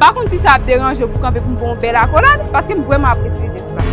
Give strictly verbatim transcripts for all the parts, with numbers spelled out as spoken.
Pa konn si sa ap deranje w pou kanpe pou m ba w yon bèl akolad, paske m vrèman apresye jès la.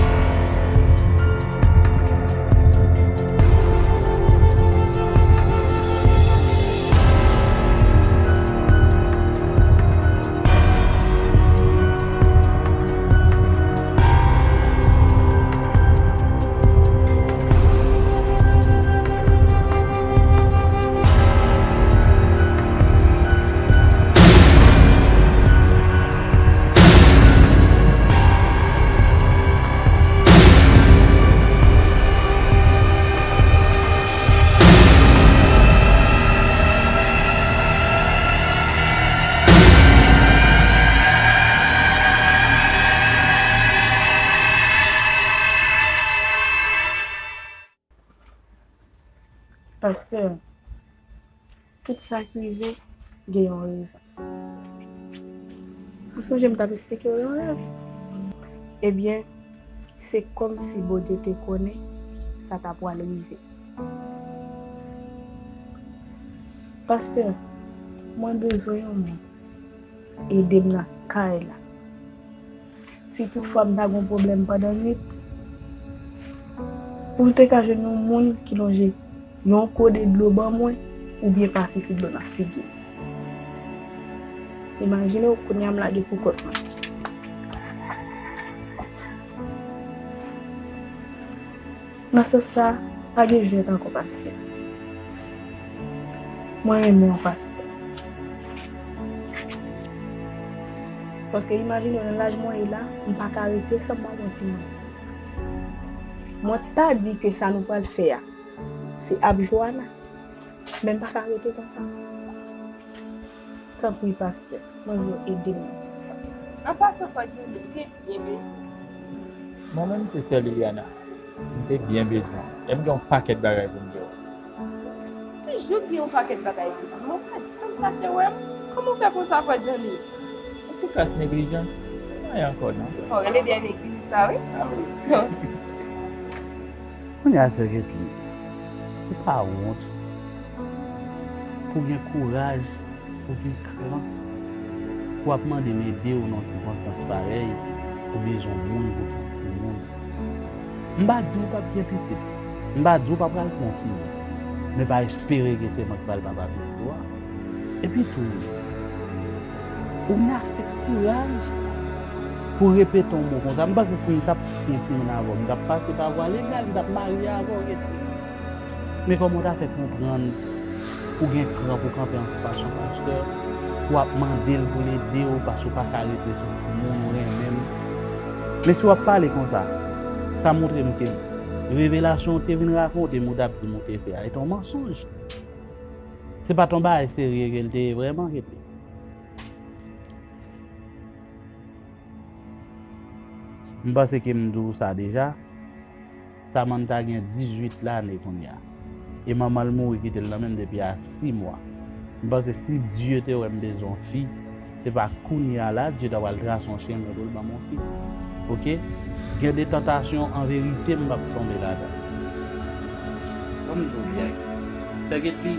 Pastè, tout sa k rive gen yon rezon. Ou sonje m t ap esplike w yon rèv? Ebyen, se kòmsi Bondye te konnen sa t ap pral rive. Pastè, mwen bezwen yon moun ede m nan kay la. Si toutfwa m ta gen yon pwoblèm pandan nwit, pou l te ka jwenn yon moun ki lonje yon kode dlo ban mwen oubyen pase ti dlo nan figi m. Imajine w, kounye a m lage pou kont mwen. Nan sans sa, pa gen jwèt ankò, pastè. Mwen renmen w, pastè. Paske imajine w, nan laj mwen ye la, m pa ka rete san m pa gen yon timoun. Mwen pa di ke sa nou pral fè a, se ap Joana, men m pa ka rete konsa. Tanpri, pastè, mwen vle w ede m nan sans sa. An pasan, Fòdjini, m te byen bezwen w. Mwen menm tou, sè Liliana, m te byen bezwen w. E m gen yon pakèt bagay pou m di w. Toujou gen yon pakèt bagay pou di m, men w pa janm chache wè m. Kòman w fè konsa, Fòdjini? Yon ti kras neglijans, pa anyen ankò non. Fò w rele dèyè neglijans sa, wi. A wi. Kounye a, sè Ketly, ou pa wont pou gen kouraj, pou gen kran, pou w ap mande m ede w nan yon sikonstans parèy, ou bezwen yon moun pou fè yon timoun. M pa di w p ap gen pitit, m pa di w pa pral fè yon timoun, men pa espere ke se mwen k pral papa pitit ou a. Epi tou, ou gen ase kouraj pou repete yon mo konsa. M panse si m t ap fè yon timoun avè w, m t ap pase pa vwa legal, m t ap marye avè w, Ketly. Men kòman w ta fè konprann ou gen kran pou kanpe anfas yon pastè, pou w ap mande l pou l ede w, paske w pa ka rete san timoun, ou renmen m. Men si w ap pale konsa, sa montre m ke revelasyon w te vin rakonte m, ou t ap di m ou te fè a, se te yon mansonj. Se pa t yon bagay serye ke l te ye vrèman, Ketly. M panse ke m di w sa deja. Samantha gen dizuit lane kounye a. E manman l mouri kite l nan men m depi a sis mwa. M panse si Dye te wè m bezwen yon fi, se pa kounye a la Dye ta pral trase yon chemen pou l ban m yon fi. Oke? Gen de tantasyon, an verite, m p ap tonbe ladan l. Ban m di w byen. Sè Ketly,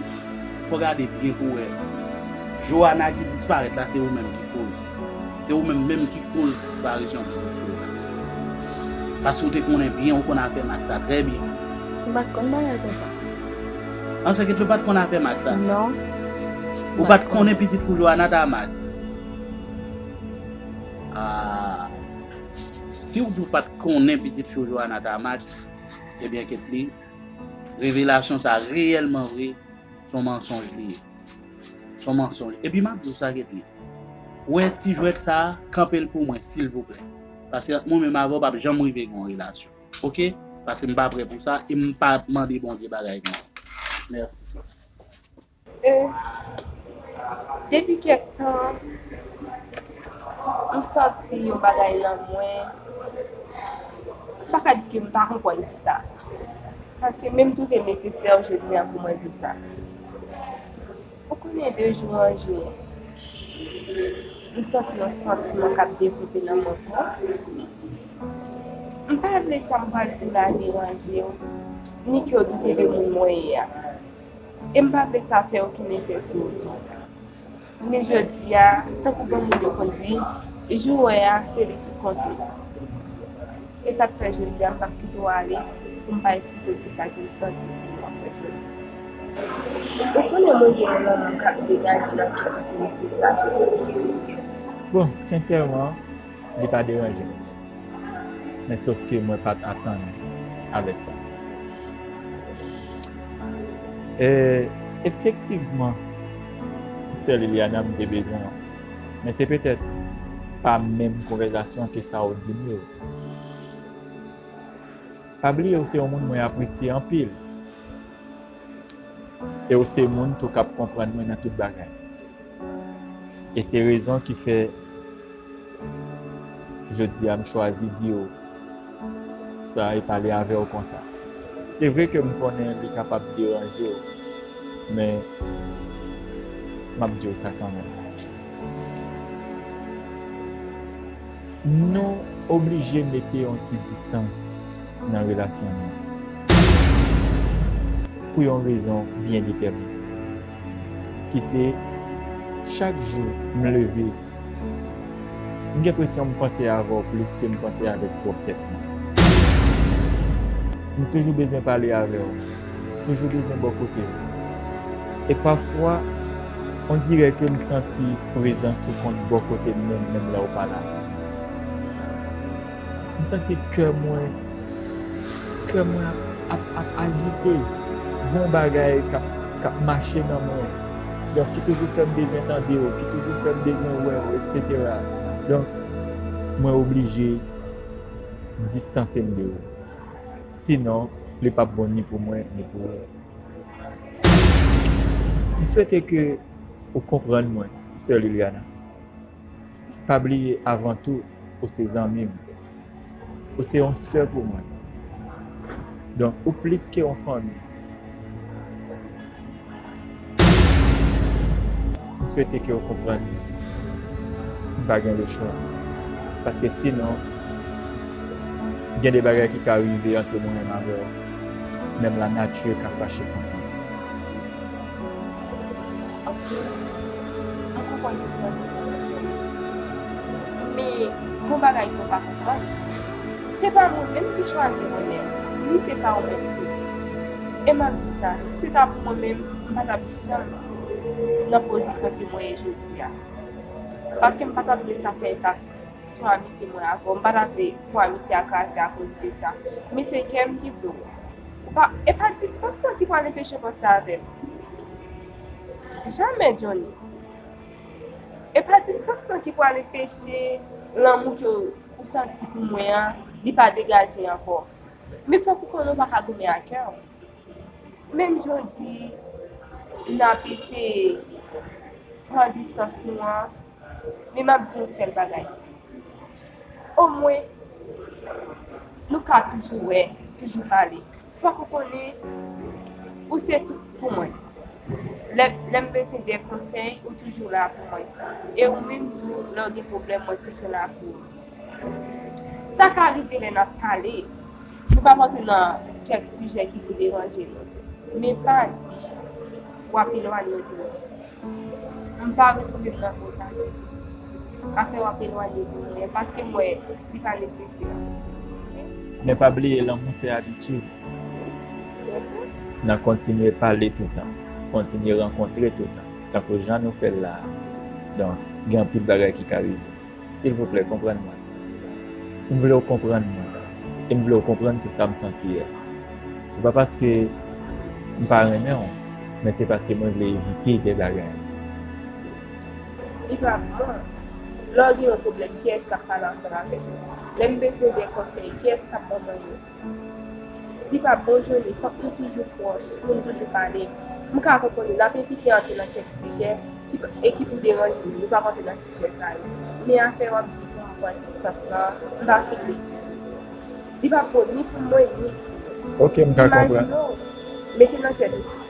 fò w gade byen pou w wè. Joana ki disparèt la, se ou menm ki koz. Se ou menm menm ki koz disparisyon pitit fi w la. Paske w te konnen byen, ou konn afè Max sa trè byen. M pa t konn bagay konsa. An sè Ketly, ou pa t konn afè Max sa? Non. Ou pa t konnen pitit fi w Joana t a Max? Ah. Si w di w pa t konnen pitit fi w Joana t a Max, ebyen, Ketly, revelasyon sa a reyèlman vre, se yon mansonj li ye. Se yon mansonj. Epi m ap di w sa, Ketly. Ou wè ti jwèt sa a, kanpe l pou mwen, silvouplè. Paske ant mwen menm avè w, p ap janm rive gen yon relasyon. Oke? Paske m pa prè pou sa, e m pa mande Bondye bagay konsa. Mèsi. E, depi kèk tan, m santi yon bagay nan mwen. M pa ka di ke m pa konprann kisa. Paske menm twouve nesesè jodi a pou mwen di w sa. Ou konnen de jou an jou, m santi yon santiman k ap devlope nan mwen tou. M pa vle sa m pral di w la deranje w, ni ke w doute de moun mwen ye a. E m pa vle sa fè okenn efè sou ou tou. Men jodi a, tankou granmoun yo konn di, jou w wè a, se li ki konte. E sa k fè jodi a, m p ap kite w ale pou m pa eksplike w kisa ke m santi pou w ap fè jodi. Ou konnen mwen gen yon lanmou k ap degaje nan kè m pou misye sa. Bon, sensèman, li pa deranje m. Men sof ke mwen pa t atann avèk sa. E, efektivman, sè Liliana, m te bezwen w. Men se petèt pa menm konvèsasyon ke sa w di m yo. Pa bliye, ou se yon moun mwen apresye anpil. E ou se moun tou k ap konprann mwen nan tout bagay. E se rezon ki fè jodi a m chwazi di w sa e pale avè w konsa. Se vre ke m konnen li kapab deranje w, men m ap di w sa kanmenm. Nou oblije mete yon ti distans nan relasyon nou pou yon rezon byen detèmine, ki se chak jou m leve, m gen enpresyon m panse avè w plis ke m panse avèk pwòp tèt mwen. M toujou bezwen pale avè w, toujou bezwen bò kote w. E pafwa, on dirè ke m santi prezans ou konn bò kote m menm, menm lè w pa la. M santi kè mwen, kè mwen ap, ap, ap ajite. Gon bagay k ap, k ap mache nan mwen. Donk, ki toujou fè m bezwen tande w, ki toujou fè m bezwen wè w, etsetera. Donk, mwen oblije distanse m de ou. Sinon, li p ap bon ni pou mwen, ni pou ou. M swete ke ou konprann mwen, sè Liliana. Pa bliye, avan tou, ou se zanmi m. Ou se yon sè pou mwen. Donk, ou plis ke yon fanmi. M swete ke w konprann m pa gen lechwa. Paske sinon, gen de bagay ki ka rive antre mwen menm avè w. Menm lanati ka fache kont mwen. Ok. M konprann tout sa w di pou mwen, Johnny. Men, gon bagay ke w pa konprann. Se pa mwen menm ki chwazi mwen menm, ni se pa ou menm tou. E m ap di sa, si se ta pou mwen menm, m pa t ap janm nan pozisyon ke mwen ye jodi a. Paske m pa t ap vle sa fè enpak sou amitye mwen avè w. M pa t ap vle pou amitye a kraze akoz de sa. Men se kè m ki vle w. Ou pa, e pa distans lan ki pral enpeche w panse avè m. Jamè, Johnny. E pa distans lan ki pral enpeche lanmou ke w santi pou mwen an, li pa degaje ankò. Men fòk ou konnen w pa ka goumen ak kè w. Menm jan w di, n ap eseye pran distans nou an, men m ap di yon sèl bagay. Omwen, nou ka toujou wè, toujou pale. Fòk ou konnen, ou se tout pou mwen. Lè, lè m bezwen de konsèy, ou toujou la pou mwen. E ou menm tou, lè w gen pwoblèm, mwen toujou la pou ou. Sa ka rive lè n ap pale, nou p ap antre nan kèk sijè ki pou deranje nou. Men pa di w ap elwanye w de mwen. M pa retwouve m nan po sa tou. Pa fè w ap elwanye w de mwen, paske m wè li pa nesesè. Men pa bliye, lanmou se abitid. Byen si. N a kontinye pale toutan, kontinye rankontre toutan, tankou jan nou fè l la a. Donk, gen anpil bagay ki ka rive. Silvouplè, konprann mwen. M vle w konprann mwen. E m vle w konprann tou sa m santi a. Se pa paske m pa renmen w, men se paske mwen vle evite de bagay. Li pa bon. Lè w gen yon pwoblèm, kiyès k ap pale ansanm avèk ou? Lè m bezwen de konsèy, kiyès k ap ban mwen yo? Li pa bon, Johnny, fòk nou toujou pwòch, pou nou toujou pale. M ka konprann li, l ap evite antre nan kèk sijè ki, e ki pou deranje nou. Nou p ap antre nan sijè sa yo. Men afè w ap di pou m pran distans lan, m pa fin li ditou. Li pa bon ni pou mwen, ni pou ou. Ok, m ka konprann. Imajine w, mete nan tèt ou,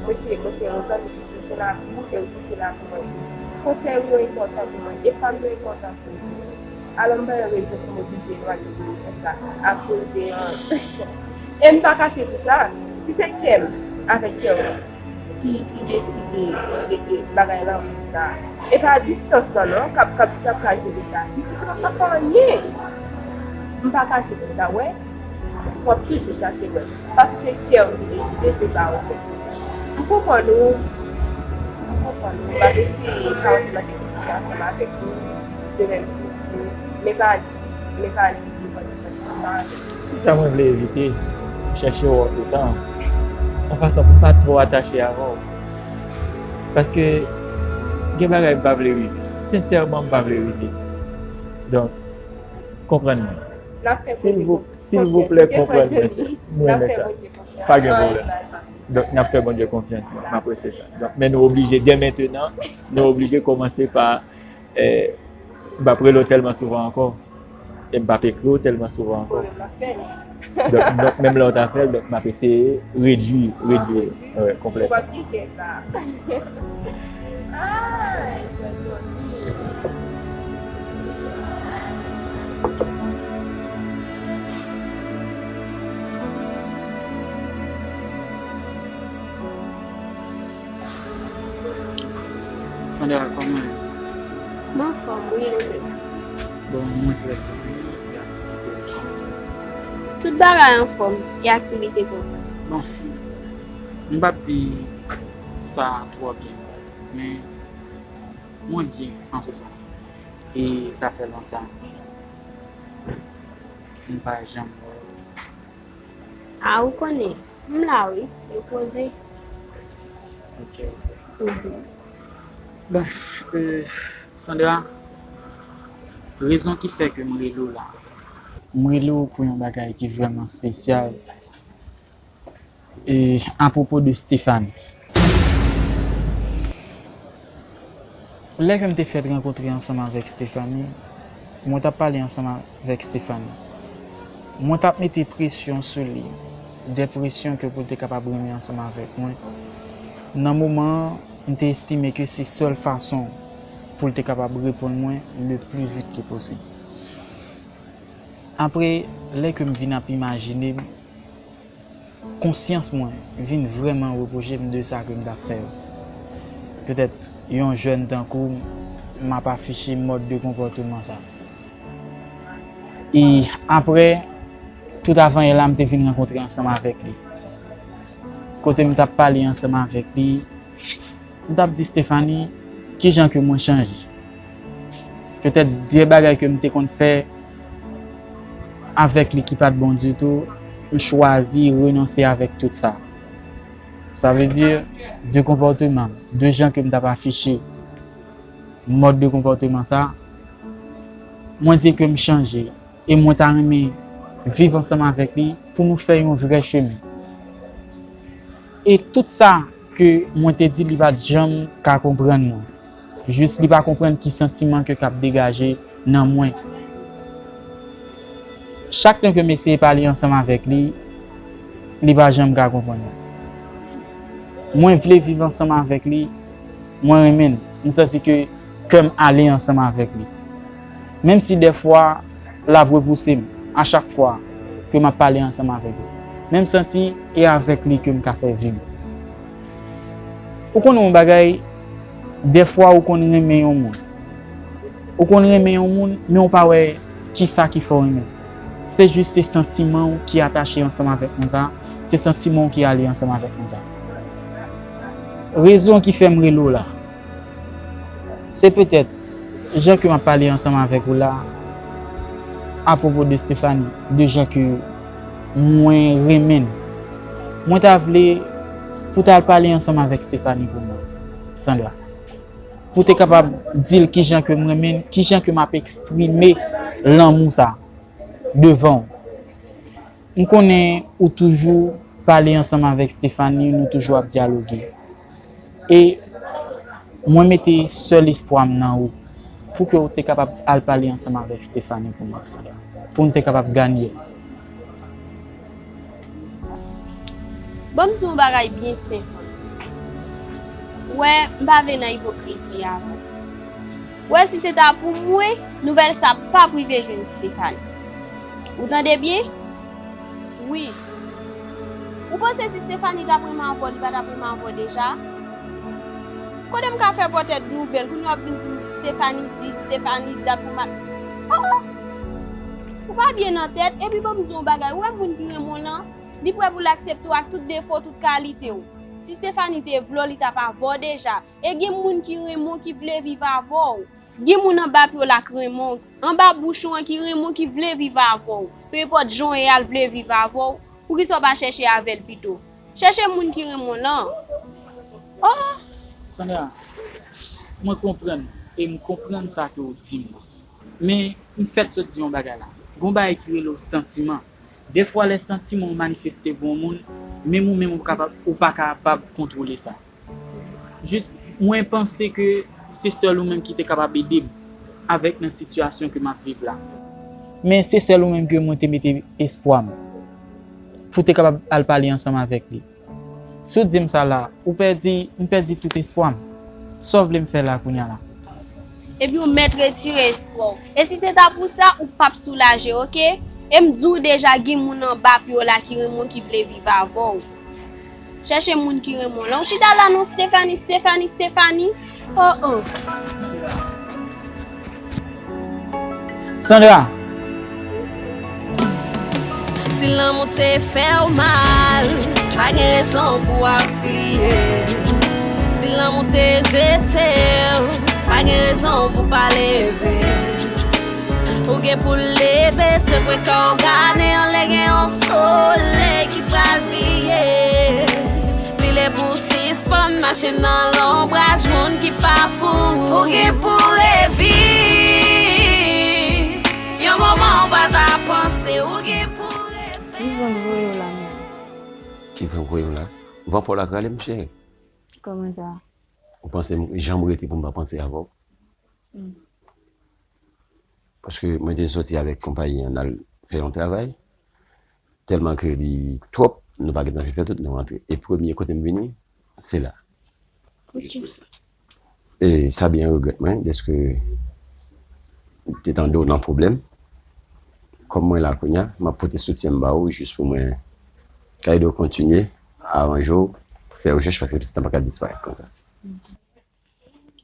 mwen se, mwen se yon zanmi ki toujou la pou ou e ou toujou la pou mwen tou. Konsèy ou yo enpòtan pou mwen, e pa m yo enpòtan pou ou tou. Alò, m pa gen rezon pou m oblije elwanye de ou konsa, akoz de yon... E m pa kache di sa, si se kè m avèk kè w ki, ki deside rete bagay lanmou sa, E pa distans lan non k ap, k ap, k ap ka jere sa. Distans lan p ap ka fè anyen. M pa kache pou sa, w wè. W ap toujou chache wè m. Paske se kè w ki deside, se pa ou menm. M konprann ou. M konprann ou. M ap eseye pa rantre nan kèk sijè ansanm avèk ou. De menm kou. Men pa di, men pa di, men pa di, men pa di. Se sa mwen vle evite. Chèche wè w toutan. Yon fason pou m pa twò atache avè w. Paske gen bagay m pa vle rive. Sensèman, m pa vle rive. Donk, konprann mwen. N ap fè Bondye konfyans. Silvouplè, konprann mwen. M renmen sa. Pa gen pwoblèm. Donk, n ap fè Bondye konfyans, non. M apresye sa. Donk, men nou oblije, dè mentenan, nou oblije kòmanse pa, eh, m p ap rele w tèlman souvan ankò. E m p ap ekri w tèlman souvan ankò. Donk, donk, menm lè w ta fè l, donk, m ap eseye redui, redui, wi, konplètman. Ou p ap gen kè sa. Ay, mwen kontan. Sandra, kòman w ye? M anfòm, wi, ou menm? Bon, mwen trè byen, wi, e aktivite yo, kòman sa? Tout bagay anfòm, e aktivite kòman? Bon, m p ap di sa twò byen, men mwen byen an presans. E sa fè lontan m pa janm wè w. A, ou konnen, m la wi, repoze. Ok, ok. Mhm. Bon, euh, Sandra, rezon ki fè ke m rele w la. M rele w pou yon bagay ki vrèman espesyal. E, apwopo de Stephanie. Lè ke m te fèk rankontre ansanm avèk Stephanie, mwen t ap pale ansanm avèk Stephanie. Mwen t ap mete presyon sou li, de presyon ke pou l te kapab renmen ansanm avèk mwen. Nan moman an, m te estime ke se sèl fason pou l te kapab reponn mwen le pli vit ke posib. Apre, lè ke m vin ap imajine m, konsyans mwen vin vrèman repwoche m de sa ke m t ap fè yo. Petèt, yon jèn tankou m, m ap afiche mòd de konpòteman sa. E apre, tout avanyè la, m te vin rankontre ansanm avèk li. Kote m t ap pale ansanm avèk li, m t ap di Stephanie, kijan ke mwen chanje. Petèt de bagay ke m te konn fè avèk li ki pa t bon ditou, m chwazi renonse avèk tout sa. Sa vle di, de konpòteman m, de jan ke m t ap afiche, mòd de konpòteman sa, mwen di ke m chanje. E mwen ta renmen viv ansanm avèk li pou nou fè yon vrè chemen. E tout sa ke mwen te di, li pa t janm ka konprann mwen. Jis li pa konprann ki santiman ke k ap degaje nan mwen. Chak tan ke m eseye pale ansanm avèk li, li pa janm ka konprann mwen. Mwen vle viv ansanm avèk li, mwen renmen l. M santi ke kè m ale ansanm avèk li. Menm si dèfwa l ap repouse m a chak fwa ke m ap pale ansanm avèk li. Men m santi e avèk li ke m ka fè vi m. Ou konnen yon bagay, dèfwa ou konn renmen yon moun. Ou konn renmen yon moun, men ou pa wè kisa ki fè w renmen l. Se jis se santiman w ki atache ansanm avèk moun sa, se santiman w ki ale ansanm avèk moun sa. Rezon ki fè m rele w la, se petèt jan ke m ap pale ansanm avèk ou la, apwopo de Stephanie, de jan ke mwen renmen l. Mwen ta vle pou w t al pale ansanm avèk Stephanie pou mwen, Sandra. Pou w te kapab di l kijan ke m renmen l, kijan ke m ap eksprime lanmou sa devan w. M konnen ou toujou pale ansanm avèk Stephanie, nou toujou ap dyaloge. E mwen mete sèl espwa m nan ou, pou ke w te kapab al pale ansanm avèk Stephanie pou mwen, Sandra, pou n te kapab ganye. Ban m di w yon bagay byen sensan. Ou wè, m pa vle nan ipokriti avè w. Ou wè, si se ta pou mwen, nouvèl sa p ap rive jwenn Stephanie. Ou tande byen? Wi. Ou panse si Stephanie t ap renmen avè w, li pa t ap renmen avè w deja? Kote m ka fè pòtèt nouvèl, kounye a w ap vin di m Stephanie di, Stephanie dat pou mat. Oh, oh! Ou pa byen nan tèt, epi ban m di w yon bagay, ou wè moun ki renmen w lan, li prè pou l aksepte w ak tout defo, tout kalite w. Si Stephanie te vle w, li t ap avè w deja. E gen moun ki renmen w, ki vle viv avè w. Gen moun anba pye w la k renmen w, anba bouch ou an ki renmen w, ki vle viv avè w. Pe enpòt jan w ye a, l vle viv avè w. Poukisa w pa chèche avè l pito? Chèche moun ki renmen w lan. Oh! Sandra, mwen konprann, e m konprann sa ke w di m. Men, m fèt sot di yon bagay la. Gon bagay ki rele w santiman. Defwa lè santiman w manifeste pou yon moun, menm ou menm ou kapab, ou pa kapab kontwole sa. Jis, mwen panse ke se sèl ou menm ki te kapab ede m avèk nan sitiyasyon ke m ap viv la. Men se sèl ou menm ke mwen te mete espwa m pou te kapab al pale ansanm avèk li. Si w di m sa la, ou pèdi, m pèdi tout espwa m. Sa w vle m fè la kounye a la? Epi w mèt retire espwa w. E si se ta pou sa, ou p ap soulaje, oke? E m di w deja, gen moun anba pye w la ki renmen w, ki vle viv avè w. Chèche moun ki renmen w. Lè w chita la, non, Stephanie, Stephanie, Stephanie. Oh, oh. Sandra! Si lanmou te fè w mal, pa gen rezon pou w ap kriye. Si lanmou te jete w, pa gen rezon pou w pa leve. Ou gen pou leve, sekwe kò w gade anlè, gen yon solèy ki pral briye. Li lè pou w sispann mache nan lonbraj moun ki pa pou ou. Ou gen pou reviv. Yon moman ou pa ta panse, ou gen pou reviv. Ki van k voye w la menm? Ki van k voye m la? Van pa w la k rale m, cheri. Kòman sa? Ou panse m, jan m rete pou m pa panse avè w? Hmm. Paske mwen te soti avèk konpayi an al fè yon travay. Tèlman ke li twòp, nou pa gentan fin fè tout, nou rantre. E premye kote m vini, se la. Ok. Jis pou sa. E sa byen regrèt mwen, dèske m te tande w nan pwoblèm. Kòm mwen la kounye a, m ap pote soutyen m ba ou jis pou mwen ka ede w kontinye, aranje w, fè rechèch, paske pitit lan pa ka disparèt konsa.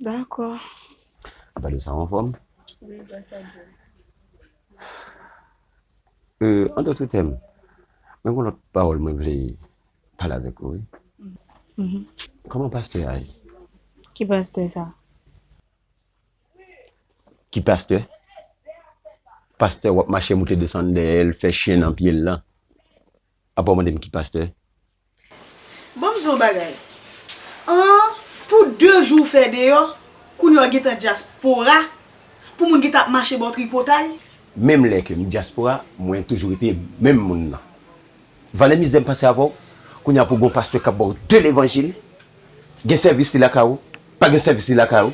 Dakò. Apa de sa, w anfòm? Wi, gras a Dye. Euh, an dòt tèm, mwen gen lòt pawòl mwen vle pale avèk ou, wi. Mhm. Kòman pastè a ye? Ki pastè sa? Ki pastè? Pastè w ap mache moute desann dèyè l, fè chen nan pye l lan. Apa w mande m ki pastè? Ban m di w yon bagay. An, pou de jou w fè deyò, kounye a w gentan dyaspora, pou moun ki t ap mache ba w tripotay. Menm lè ke m dyaspora, mwen toujou rete menm moun nan. Valè mizè m pase avè w, kounye a pou gon pastè k ap ba w de levanjil, gen sèvis li lakay ou, pa gen sèvis li lakay ou,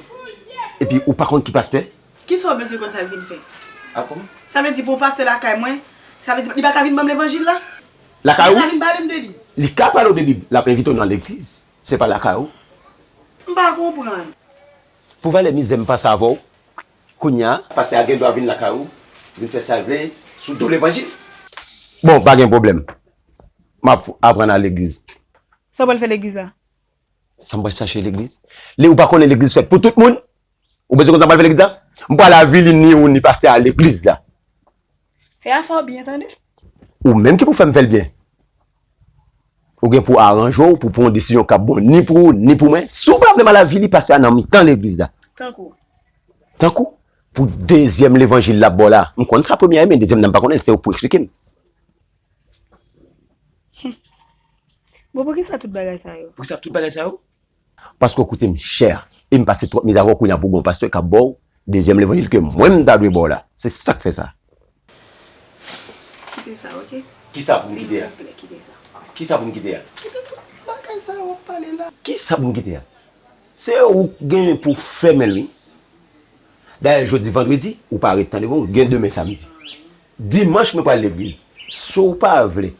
epi ou pa konn ki pastè. Kisa w bezwen konn sa l vin fè? A, kòman? Sa vle di pou yon pastè lakay mwen, sa vle di li pa ka vin ban m levanjil la? Lakay ou? Li pa ka vin pale m de Bib? Li ka pale w de Bib, l ap envite w nan legliz. Se pa lakay ou? M pa konprann. Pou valè mizè m pase avè w, kounye a, pastè a gen dwa vin lakay ou, vin fè sa l vle, sou do levanjil. Bon, pa gen pwoblèm. M ap aprann al legliz. Sa w pral fè legliz la? Sa m pral chache legliz? Li, ou pa konnen legliz fèt pou tout moun? Ou bezwen konn sa m pral fè legliz la? M pral avili ni ou ni pastè a legliz la. Fè afè w byen, tande. Ou menm ki pou fè m fè l byen. Ou gen pou aranje w, pou pran yon desizyon k ap bon ni pou ou, ni pou mwen. Si w pa vle m al avili pastè a nan mitan legliz la. Tankou? Tankou? Pou dezyèm levanjil l ap ba w la. M konn sa premye a ye, men dezyèm nan m pa konnen l, se ou k pou eksplike m. Bon, poukisa tout bagay sa yo? Poukisa tout bagay sa yo? Paske w koute m chè. E m pase twòp mizè avè w, kounye a pou gon pastè k ap ba w dezyèm levanjil ke mwen m ta dwe ba w la. Se sa k fè sa. Kite sa, oke? Kisa pou m kite a? Silvouplè, kite sa. Kisa pou m kite a? Kite tout bagay sa yo w ap pale la. Kisa pou m kite a? Se ou k gen pou fèmen l, wi. Dayè, jodi vandredi, ou pa ret tande bon, gen demen samdi. Dimanch, mwen pral legliz. Si w pa vle,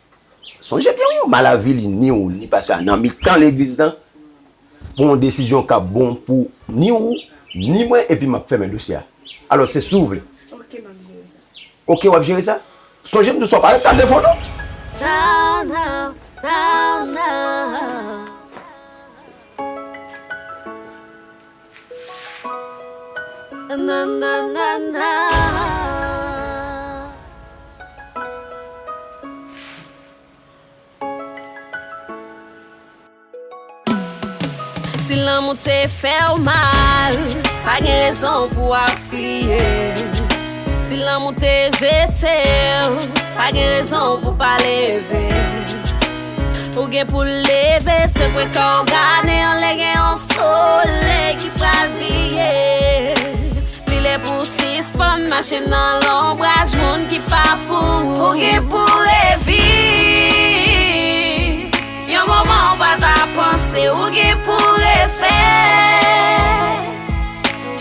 sonje byen, wi, m al avili ni ou, ni pastè a nan mitan legliz lan, pran yon desizyon k ap bon pou ni ou, ni mwen, epi m ap fèmen dosye a. Alò, se si w vle. Ok, m ap jere sa. Ok, w ap jere sa? Sonje m di w sa, w pa ret tande fò, non? Now, now, now, now. Na, na, na, na. Si lanmou te fè w mal, pa gen rezon pou w ap kriye. Si lanmou te jete w, pa gen rezon pou w pa leve. Ou gen pou leve, sekwe kò w gade anlè, gen yon solèy ki pral briye. Li lè pou w sispann mache nan lonbraj moun ki pa pou ou. Ou gen pou reviv yon moman w pa ta panse. Ou gen pou refè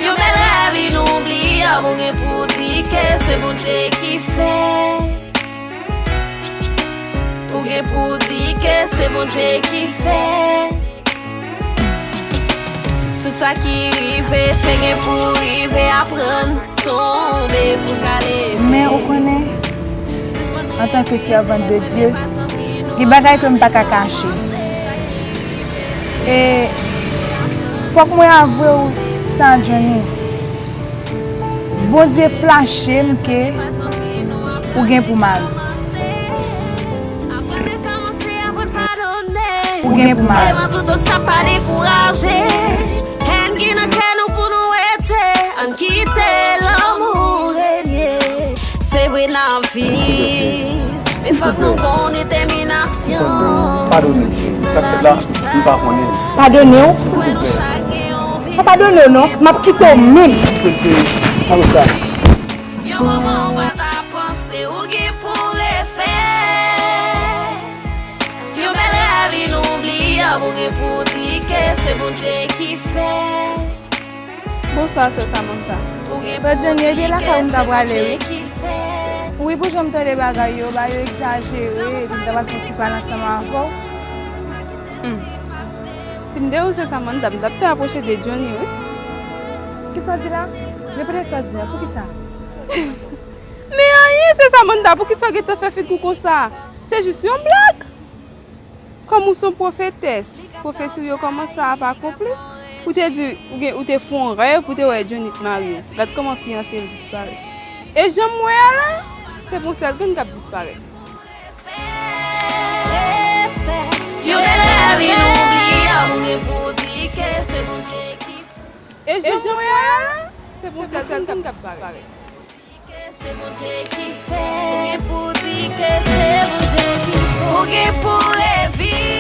yon bèl rèv inoubliyab. Ou gen pou di ke se Bondye ki fè. Ou gen pou di ke se Bondye ki fè. Tout sa ki rive te gen pou rive, aprann tonbe pou n ka leve. Men ou konnen, antanke sèvant de Dye, gen bagay ke m pa ka kache. E fòk mwen avwe w sa, Johnny. Bondye flache m ke ou gen pou mari. Ou gen pou mari. Devan tout obstak, pa dekouraje. Hèn ki nan kè nou pou nou rete. Ann kite lanmou renye. Se vre n ap viv, men fòk nou gon detèminasyon. Padone m. Sa k fèt la, m pa konnen. Padone w? Pa padone w non, m ap kite w menm. Kite m, sa w sa. Yon moman w pa ta panse, ou gen pou refè. Yon bèl rèv inoubliyab, ou gen pou di ke se Bondye ki fè. Bonswa, sè Samantha. Frè Johnny, e byen lakay ou m ta prale, wi. Wi, pou jan m tande bagay yo, bagay yo egzajere, epi m ta pral fè yon ti pale ansanm avè w. Hmm. Si m te ou sè Samantha, m t ap fè apwoche de Johnny, wi. Kisa w di la? Repete sa w di a, poukisa? Men anyen, sè Samantha, poukisa w gentan fè figi w konsa? Se jis yon blag. Kòm ou se yon pwofetès, pwofesi w yo kòmanse ap akonpli. Ou te di, ou gen, ou te fè yon rèv, ou te wè Johnny t marye. Gad kòman fiyanse l disparèt. E jan m wè a la, se pou yon sèl grenn k ap disparèt. Yon bèl rèv inoubliyab, ou gen pou di ke se Bondye ki fè. E jan m wè a la, se pou yon sèl grenn k ap disparèt. Ke se Bondye ki fè. Ou gen pou di ke se Bondye ki fè. Ou gen pou reviv.